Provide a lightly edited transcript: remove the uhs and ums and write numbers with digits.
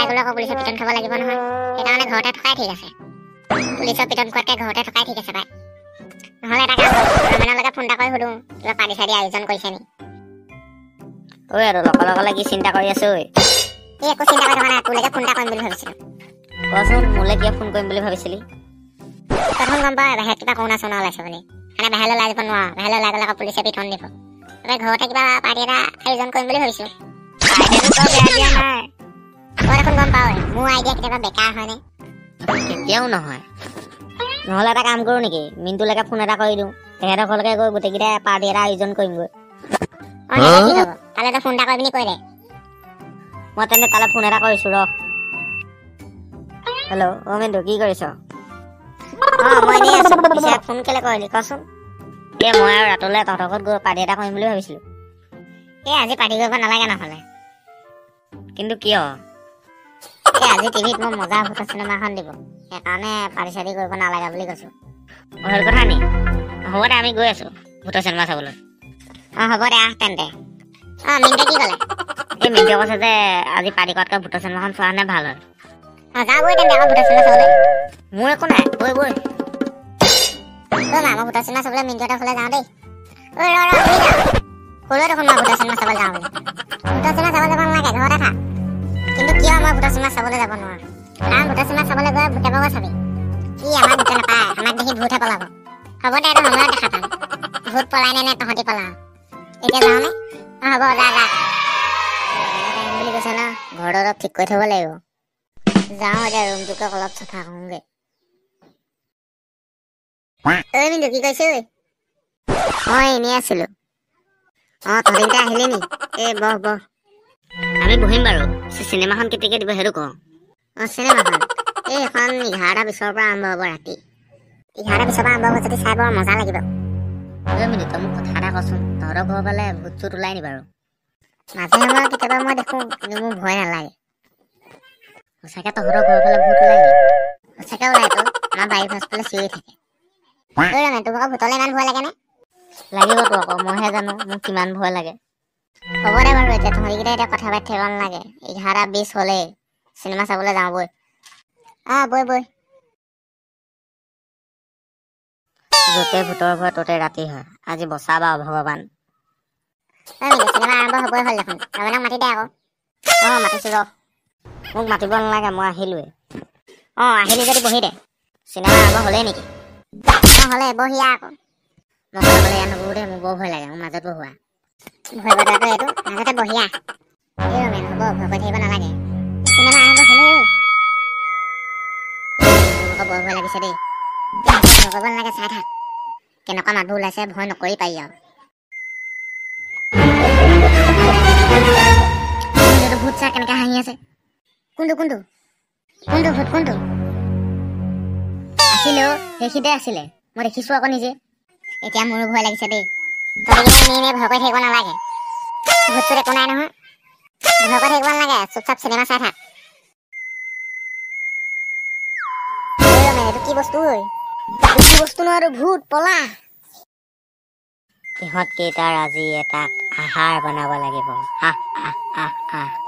ওলাই গ'লে আকৌ পুলিচৰ পিটন খাব লাগিব নহয়, সেইকাৰণে ঘৰতে থকাই ঠিক আছে। পুলিচৰ পিটন খোৱাতকৈ ঘৰতে থকাই ঠিক আছে পাই। নহ'লে এটা কাম কৰোঁ, ৰমেনলৈকে ফোন এটা কৰি সুধোঁ কিবা পাৰ্টি চাৰ্টি আয়োজন কৰিছে নি। ঐ আৰু অকলে অকলে কি চিন্তা কৰি আছ ঐ? এই একো চিন্তা কৰি থকা নাই, তোলৈকে ফোন এটা কৰিম বুলি ভাবিছিলোঁ। কচোন মোলৈ কিয় ফোন কৰিম বুলি ভাবিছিলি? তই গম পাৱ বাহিৰত কিবা কৰোণা চৰোণা ওলাইছে বুলি, মানে বাহিৰলৈ ওলাই যাব নোৱাৰো, বাহিৰলৈ ওলাই গ'লে আকৌ পুলিচে পিটন দিব। তই ঘৰতে কিবা পাৰ্টি এটা আয়োজন কৰিম বুলি ভাবিছোঁ। তই দেখোন গম পাৱই মোৰ আইডিয়া কেতিয়াবা বেকাৰ হয়নে? কেতিয়াও নহয়। নহ'লে এটা কাম কৰোঁ নেকি, মিণ্টুলৈকে ফোন এটা কৰি দিওঁ, তেখেতৰ ঘৰলৈকে গৈ গোটেইকেইটাই পাৰ্টি এটা আয়োজন কৰিমগৈ। তালৈ তই ফোন এটা কৰি পিনি কৈ দে। মই তেন্তে তালৈ ফোন এটা কৰিছোঁ ৰ। হেল্ল' অ' মিণ্টু, কি কৰিছ? অঁ মই এনেই আছোঁ। পিছে ফোন কেলৈ কৰিলি কচোন? এই মই আৰু ৰাতুলে তহঁতৰ ঘৰত গৈ পাৰ্টি এটা কৰিম বুলি ভাবিছিলোঁ। এই আজি পাৰ্টি কৰিব নালাগে নহ'লে। কিন্তু কিয়? এই আজি টিভিত মোৰ মজা ভূতৰ চিনেমা এখন দিব, সেইকাৰণে পাৰ্টি চাৰ্টি কৰিব নালাগে বুলি কৈছোঁ। অ' সেইটো কথা নি? হ'ব দে, আমি গৈ আছোঁ ভূতৰ চিনেমা চাবলৈ। অঁ হ'ব দে, আহ তেন্তে। অঁ মিণ্টুৱে কি ক'লে? এই মিণ্টুৱে কৈছে যে আজি পাৰ্টি কৰাতকৈ ভূতৰ চিনেমাখন চোৱাহে ভাল হয়। অঁ যাওঁ বৈ তেন্তে আকৌ ভূতৰ চিনেমা চাবলৈ। মোৰ একো নাই, বৈ বৈ। ঐ মা, মই ভূতৰ চিনেমা চাবলৈ মিণ্টুহঁতৰ ঘৰলৈ যাওঁ দেই। ঐ ৰ ৰ, শুনি যা। ক'লোৱে দেখোন মই ভূতৰ চিনেমা চাবলৈ যাওঁ বুলি। ভূতৰ চিনেমা চাবলৈ যাব নালাগে, ঘৰতে থাক। কিন্তু কিয় মই ভূতৰ চিনেমা চাবলৈ যাব নোৱাৰো? কাৰণ ভূতৰ চিনেমা চাবলৈ গৈ ভূতে পাব চাবি। ই আমাক ভূতে নাপায়, আমাক দেখি ভূতহে পলাব। হ'ব দে, এইটো সময়ত দেখা পাম ভূত পলাই নে নে তহঁতি পলাও। এতিয়া যাওঁনে? অঁ হ'ব, যা যা বুলি কৈছে ন, ঘৰটো অলপ ঠিক কৰি থ'ব লাগিব। যাওঁ এতিয়া ৰুমটোকে অলপ চাফা কৰোঁগৈ। ঐ মিণ্টু, কি কৰিছ ঐ? মই এনেই আছিলোঁ। অঁ তহঁতিকেইটা আহিলি নি? এই বহ বহ। আমি বহিম বাৰু, চিনেমাখন কেতিয়াকৈ দিব সেইটো কওঁ। অঁ চিনেমাখন এই এখন 11টা 20ৰ পৰা আৰম্ভ হ'ব, ৰাতি 11টা 20ৰ পৰা আৰম্ভ হ'ব যদি চাই বৰ মজা লাগিব। ঐ মিণ্টু, তই মোক কথা এটা কচোন, তহঁতৰ ঘৰৰ ফালে ভূত চুত ওলাই নি বাৰু? মাজে সময়ে কেতিয়াবা মই দেখোঁ, কিন্তু মোৰ ভয় নালাগে। সঁচাকৈ তহঁতৰ ঘৰৰ ফালে ভূত ওলাই নি? সঁচাকৈ ওলাইতো, আমাৰ বাৰীৰ পাছফালে চিঞৰি থাকে। ঐ ৰমেন, তোৰ আকৌ ভূতলৈ ইমান ভয় লাগেনে? লাগিবতো আকৌ, মইহে জানো মোক কিমান ভয় লাগে। হ'ব দে বাৰু, এতিয়া তহঁতিকেইটা এতিয়া কথা পাতি থাকিব নালাগে। 11:20 হ'লেই, চিনেমা চাবলৈ যাওঁ বৈ। অঁ বৈ বৈ। য'তে ভূতৰ ভয় ত'তে ৰাতি হয়, আজি বচাবা ভগৱান। ঐ মিণ্টু, চিনেমা আৰম্ভ হ'বই হ'ল দেখোন, ৰমেনক মাতি দে আকৌ। অঁ মাতিছোঁ ৰ। মোক মাতিব নালাগে, মই আহিলোৱেই। অঁ আহিলি যদি বহি দে। চিনেমা আৰম্ভ হ'লেই নেকি? অঁ হ'লে, বহি আহ আকৌ। মই অকলে অকলে ইয়াত নবহো দেই, মোৰ বৰ ভয় লাগে, মোৰ মাজত বহোৱা। ভয় বতৰটো এইটো, মাজতে বহি আহ। এই ৰমেন হ'ব, ভয় কৰি থাকিব নালাগে। চিনেমা আৰম্ভ হ'লেই ঐ। মোৰ আকৌ বৰ ভয় লাগিছে দেই। ভয় কৰিব নালাগে, চাই থাক কেনেকুৱা মাতবোৰ ওলাইছে, ভয় নকৰি পাৰি আৰু। এইটো ভূত চা কেনেকৈ হাঁহি আছে। কোনটো কোনটো কোনটো ভূত কোনটো? আছিলে অ', সেইখিনিতে আছিলে, মই দেখিছোঁ আকৌ নিজে। এতিয়া মোৰো ভয় লাগিছে দেই। তহঁতিকেইটা এনেই এনেই ভয় কৰি থাকিব নালাগে, ভূত চুত একো নাই নহয়। ভয় কৰি থাকিব নালাগে, চুপচাপ চিনেমা চাই থাক। ঐ ৰমেন, এইটো কি বস্তু ঐ? এইটো কি বস্তু নহয়, এইটো ভূত, পলা। ইহঁত কেইটাৰ আজি এটা আহাৰ বনাব লাগিব। আহ আহ আহ আহ।